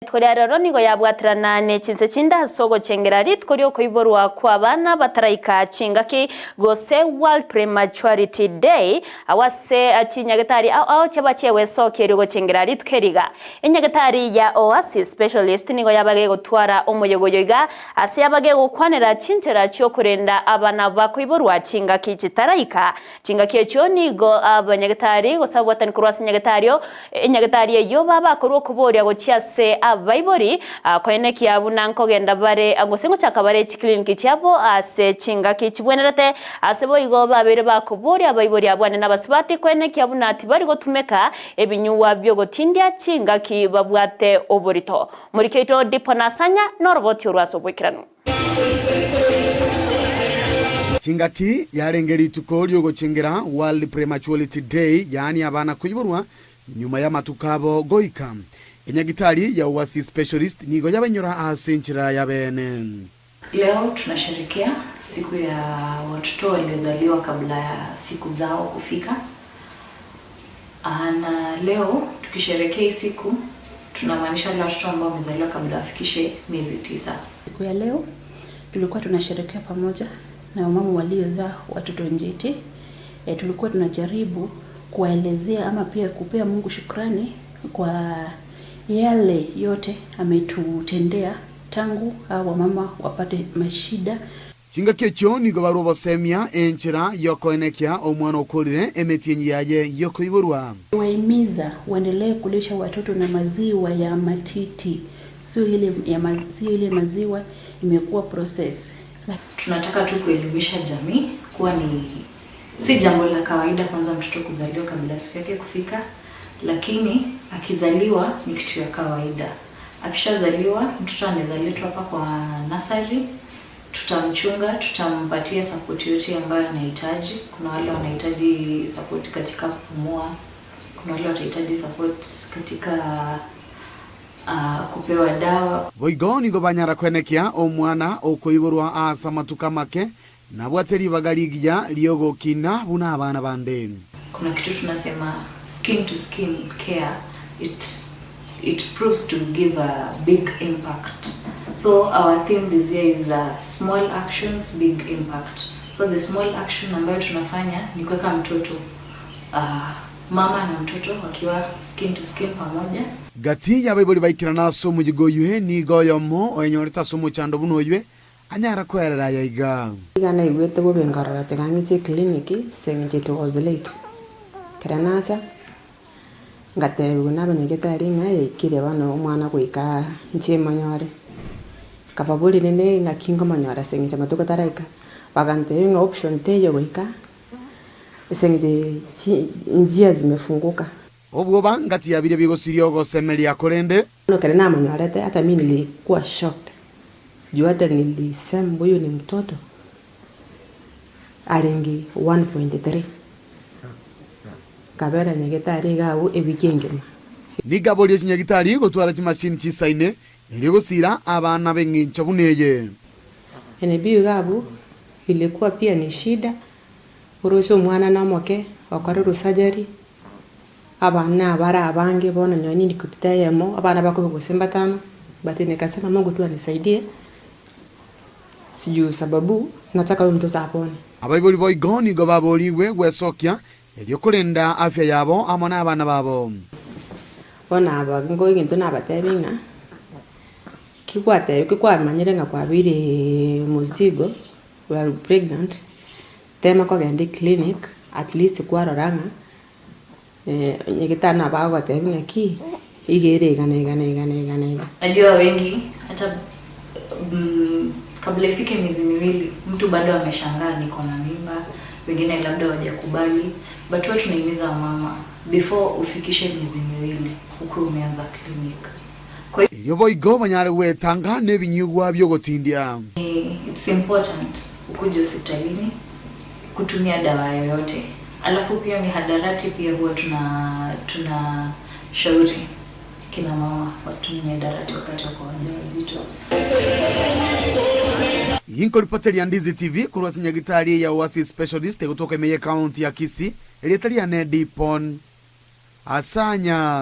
Rituko ria rero nigo yabwaterana ne chinse chinde ase ogochengera rituko ri'okoiborwa kw'abana bataraika chingaki, gose World Prematurity Day, agwo ase chinyagetari ao ao chiaba chiegwesokia erio gochengera rituko eri iga. Enyagetari ya Oasis Specialist nigo yaba gegotwara omoyega oyo iga ase yaba gegokwanera chinchera chi'okorenda abana bakoiborwa chingaki chitaraika. Chingaki echio nigo abanyagetari gose ababwatani korwa ase enyagetari Enyagetari eyio babakorwa okoboria gochia ase abaibori, koenekia buna nkogenda bare gose ngochaka bare chikliniki chiabo ase chingaki chibwenerete. Ase boigo babeire bakoboria abaibori abwo na abasubati koenekia buna tibari gotumeka ebinyugwa biogotindia chingaki babwate oborito. Moriki oito Dipo Nasanya noroboti orwo ase oboikeranu. Chingaki yarenge rituko riogochengera World Prematurity Day, yaani abana koiborwa nyuma y'amatuko abo goika. Enyagitari ya Oasis Specialist nigo yabainyora ase enchera y'abeene. Leo tunasherekea siku ya watoto waliozaliwa kabla ya siku zao kufika. Na leo tukisherekea hii siku tunamaanisha wale watoto ambao wamezaliwa kabla wafikishe miezi tisa. Siku ya leo tulikuwa tunasherekea pamoja na wamama waliozaa watoto njiti. E, tulikuwa tunajaribu kuwaelezea ama pia kupea Mungu shukrani kwa yale yote ametutendea tangu hawa wamama wapate mashida. Chingaki echio nigo barwe obosemia enchera y'okoenekia omwana okorire emetienyi yaye y'okoiborwa. Wahimiza waendelee kulisha watoto na maziwa ya matiti, sio ile ya ma, sio ile maziwa imekuwa process. Tunataka tu kuelimisha jamii kuwa ni si jambo la kawaida kwanza mtoto kuzaliwa kabla siku yake kufika, lakini akizaliwa ni kitu ya kawaida. Akishazaliwa mtoto anaweza letwa hapa kwa nursery, tutamchunga, tutampatia support yote ambayo anahitaji. Kuna wale wanahitaji support katika kupumua, kuna wale watahitaji support katika kupewa dawa. Boigo nigo banyara kwenekia omwana okoiborwa ase amatuko amake, nabwate ribaga rigiya ri'ogokina buna abana bande. Kuna kitu tunasema skin to skin care, it it proves to give a big impact. So our theme this year is small actions big impact. So the small action ambayo tunafanya ni kuweka mtoto mama na mtoto wakiwa skin to skin pamoja. Gati y'abaibori baikerana ase omoyigo oywe nigo oyomo oenyorete ase omochando buna oywe anyara koerera aya iga. Iga naigwete bobe nkarora tiga ng'iche eclinic ase eng'encho it was late. Ekero nacha, ngatebiwa na abanyagetari ng'a yaikire bono omwana goika inche monyore. Nkababoria rende ng'aki nkomonyora ase eng'encho amatuko taraika, bagantebia ng'a option teiyo goika ase eng'encho chi njia zimefunguka. Obwoba ngati ya biria bigosiria ogosemeria, korende. Bono ekero namonyorete hata mi nilikuwa shocked juu hata nilisema huyu ni mtoto arenge 1.3 nkabera nyagetari iga abwo ewiki engima. Nigaborie chinyagitari gotwara chimashini chisaine erio gosiira abana b'engencho buna eye. NB iga abwo ilikuwa pia ni shida oroche omwana nomoke okorerwe surgery Abana abare abange bono nonye nindikopita eyemo, abana bakoba gose mbatano, but nikasema Mungu tu anisaidie sijuu sababu nataka huyu mtoto apone. Abaibori boigo nigo baboorigwe gwesokia erio korenda afya yabo amo nabana babo. Bono aba nigo egento nabatebie ng'a, ki gwatebi ki kwamanyire ng'a kwabeire mozigo, you are pregnant, tema kogenda eclinic at least kwarora ng'a Nyagetari nabo agotebia ng'a ki, iga ere iga na iga na iga na iga na iga. Najua wengi hata kabla ifike miezi miwili mtu bado ameshangaa niko na mimba, wengine labda hawajakubali but huwa tunahimiza wamama before ufikishe miezi miwili ukuwe umeanza clinic. Kwa Erio boigo banyare gwetanga nebinyugwa bi'ogotindia. It's important ukuje hospitalini kutumia dawa yoyote. Alafu pia mihadarati pia huwa tuna tuna shauri kina mama wasitumie mihadarati wakati wako wajawazito. Inkoripoteria Ndizi TV korwa ase nyagitari ya Oasis Specialist egotoka ime ye county ya Kisii, erieta riane Dipon Asanya.